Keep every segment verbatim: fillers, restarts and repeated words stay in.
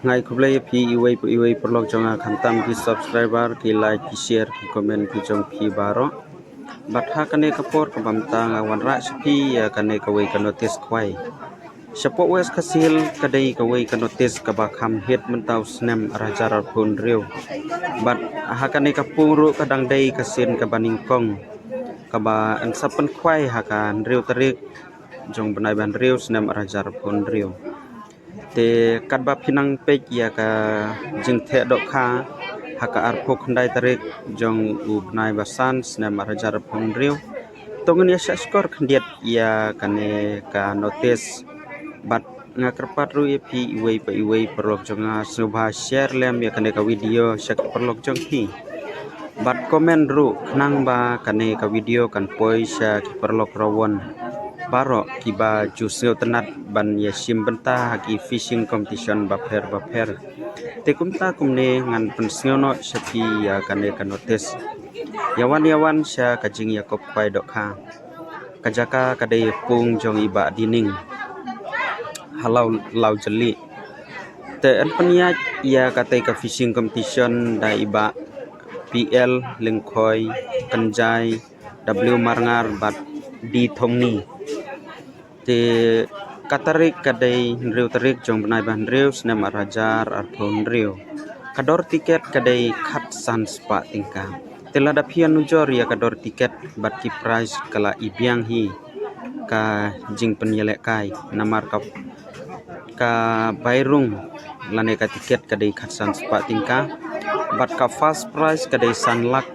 Nga ai khublei ïa phi iwei pa iwei paralok jong nga, khamtam ki subscriber, ki like, ki share, ki comment ki jong phi baroh. Bad ha kane ka por kaba mynta nga wanrah sha phi ïa kane kawei ka notice khwai. Shapoh West Khasi Hills ka dei kawei ka notice kaba kham hit mynta u snem ar hajar arphew hynriew. Bad ha kane ka pung ruh ka dang dei ka sien kaba nyngkong kaba yn sa pynkhwai ha ka hynriew tarik jong u bnai ba hynriew snem ar hajar arphew hynriew. Te katba phi nang peit ïa ka jingtheh dohkha ha ka arphew khyndai tarik jong u bnai ba san snem ar hajar arphew hynriew. To ngin ïa shah shkor khyndiat ïa kane ka notice. Bad nga kyrpad ruh ïa phi iwei pa iwei paralok jong nga, sngewbha share lem ïa kane ka video sha ki paralok jong phi. Bad comment ruh khnang ba kane ka video kan poi sha ki paralok rawon baroh kiba ju sngewtynnat ban ïa shim bynta ha ki fishing competition bapher bapher. Te kumta kumne ngan pynsngew noh sha phi ïa kane ka notice. Ïa wan ïa wan sha ka jingïakop khwai dohkha. Ka jaka ka dei pung jong i Bah Dining ha Law, Lawjylli. Te yn pynïaid ïa katei ka fishing competition da i Bah P L Lyngkhoi, Kynjai W Marngar bad D Thongni. Te ka tarik ka dei hynriew tarik jong u bnai ba hynriew snem ar hajar arphew hynriew. Ka dor tiket ka dei khatsan spah tyngka. Te lada phi ïa nujor ïa ka dor tiket bad ki prize ka la i biang hi ka jingpynïalehkai, namar ka, ka bai rung lane ka tiket ka dei khatsan spah tyngka. Bad ka first prize ka dei san lak,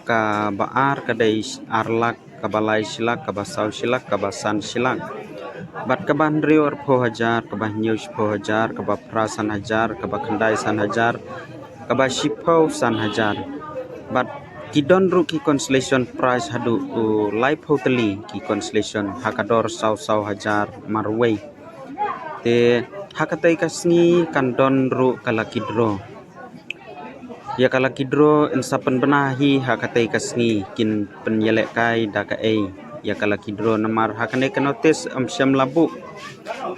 kaba ar ka dei ar lak, kaba lai shi lak, kaba saw shi lak, kaba san shi lak. Bad kaba hynriew arphew hajar, kaba hynñiew shiphew hajar, kaba phra san hajar, kaba khyndai san hajar, kaba shiphew san hajar. Bad ki don ruh ki consolation prize haduh u laiphew tylli ki consolation ha ka dor saw saw hajar marwei. Te ha katei ka sngi kan don ruh ka lucky draw. Ïa ka lucky draw yn sa pynbna hi ha katei ka sngi, kin pynïalehkai da kaei ïa ka lucky draw, namar ha kane ka notice ym shym la buh.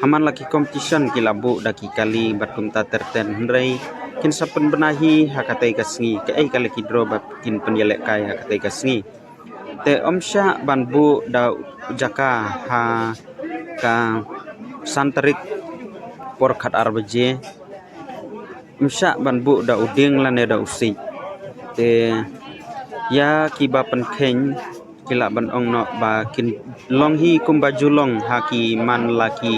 Ha man la ki competition ki la buh da ki kali bad kumta ter ter, hynrei kin sa pynbna hi ha katei ka sngi kaei ka lucky draw bad kin pynïalehkai ha katei ka sngi. Te ym shah ban buh da u jaka ha ka san tarik por khat ar baje. Ym shah ban buh da u dieng lane da u siej. Te ïa kiba pynkheiñ ki lah ban ong noh ba kin long hi kumba ju long ha ki man la ki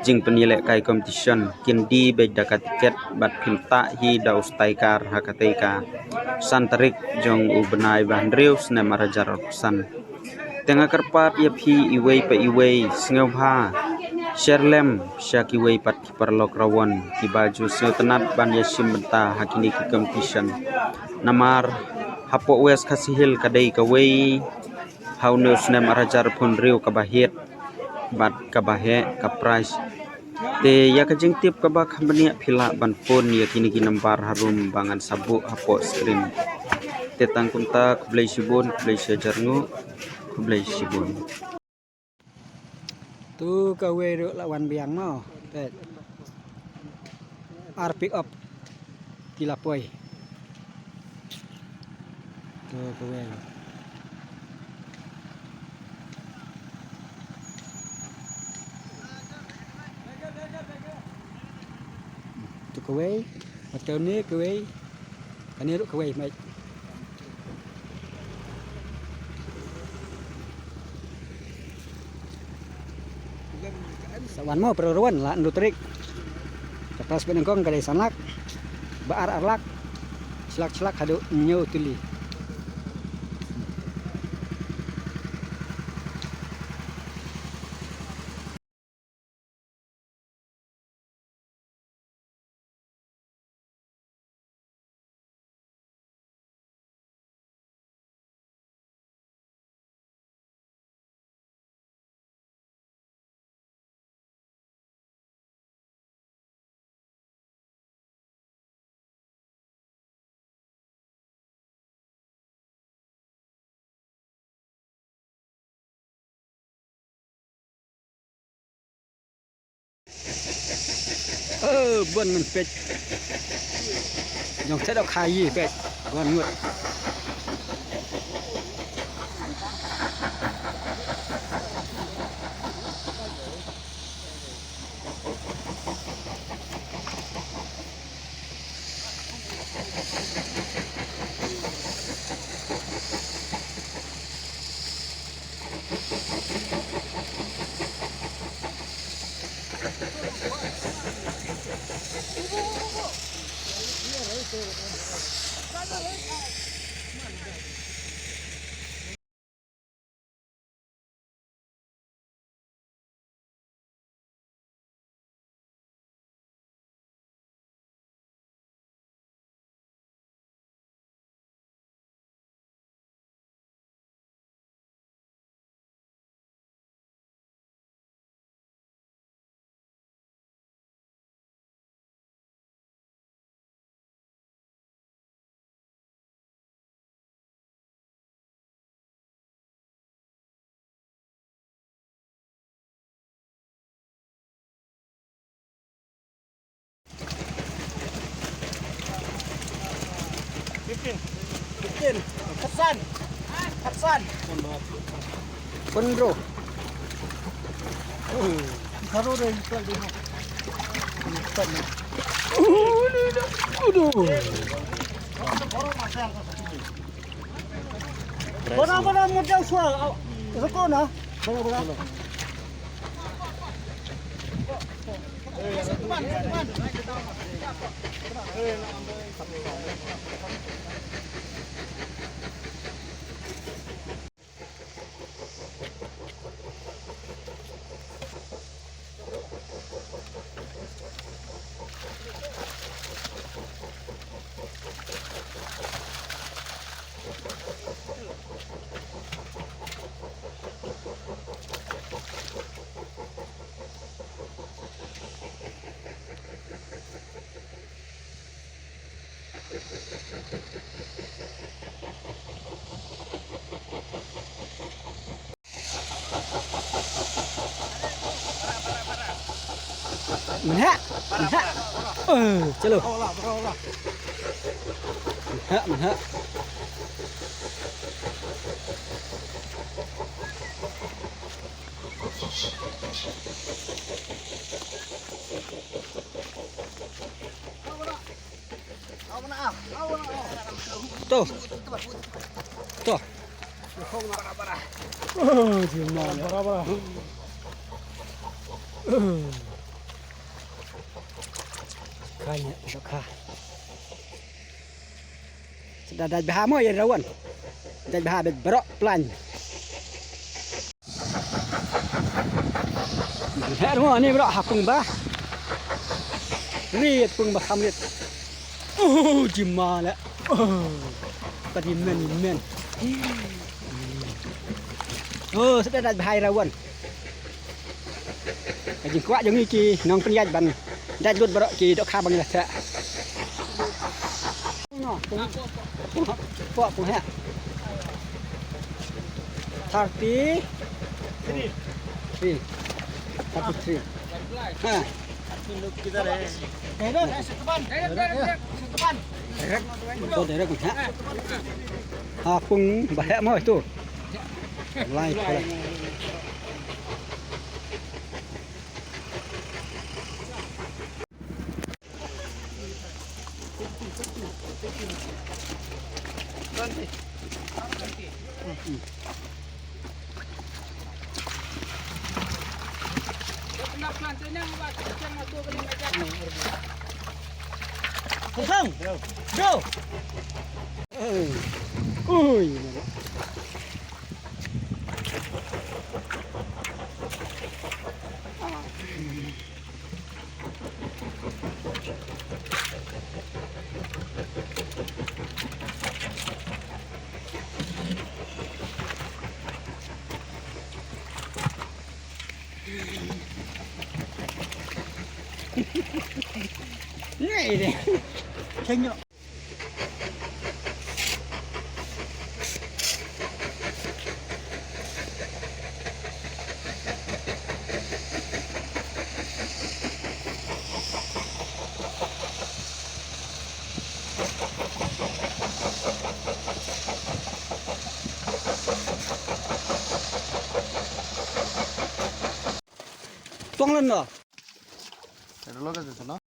jingpynïalehkai competition, kin die beit da ka tiket bad kin tah hi da u sticker ha katei ka san tarik jong u bnai ba hynriew snem ar hajar arphew san. Te nga kyrpad ïa phi iwei pa iwei, sngewbha share lem sha kiwei pat ki paralok rawon kiba ju sngewtynnat ban ïa shim bynta ha kine ki competition. Namar hapoh West Khasi Hills ka dei kawei ha une u snem ar hajar arphew hynriew kaba hit bad kaba heh ka prize. Te ïa ka jingtip kaba kham bniah phi lah ban phone ïa kine ki nambar harum ba ngan sa buh hapoh screen. Te tang kumta, khublei shibun, khublei shihajar nguh, khublei shibun. Tu kawei ruh la wan biang mo. Peit. Ar pick up ki la poi. Tu kawei. Tu kawei. Bad kane kawei. Kane ruh kawei, mate. Sa wan mo, pero ruan la hynriew tarik. Ka prize ba nyngkong ka dei san lak, ba ar ar lak, shi lak shi lak haduh hynñiew tylli. Ơ, bun ngan peit. Jong te dok khaïi peit. Bun ngut. Fifteen. Fifteen. Khatsan. Khatsan. Pynro. Khatsan. Aduh. Bana, bana, mo jaw sual. Roko na. Bana, bana. Mynha, mynha. Eh, chalo. Mynha, mynha. To. To. Oh, jima. Bara, bara. Kane, ka. Sdang dait bha mo ïa Rawan. Dait bha bad baroh plan. Her mo ni bro, ha pung ba. Rit pung ba kham rit. Oh, jima la. Oh. Ka di men, men. Oh, sdang dait bha ïa Rawan. Ka jingkwah jong ngi ki nongpynïaid ban dait lut baroh ki dohkha ba ngi la theh. Pung, pung, pung, pung, pung, ha. Thirty. Three. Thirty-three. Ha. Direct, direct, direct, direct. Direct. Direct, ha. Ha, pung ba heh mo itu. Lai, lai. Kosong. Go. Ui. Ngai deh. Kenya. Tuang lan no. Ero lo ka se no.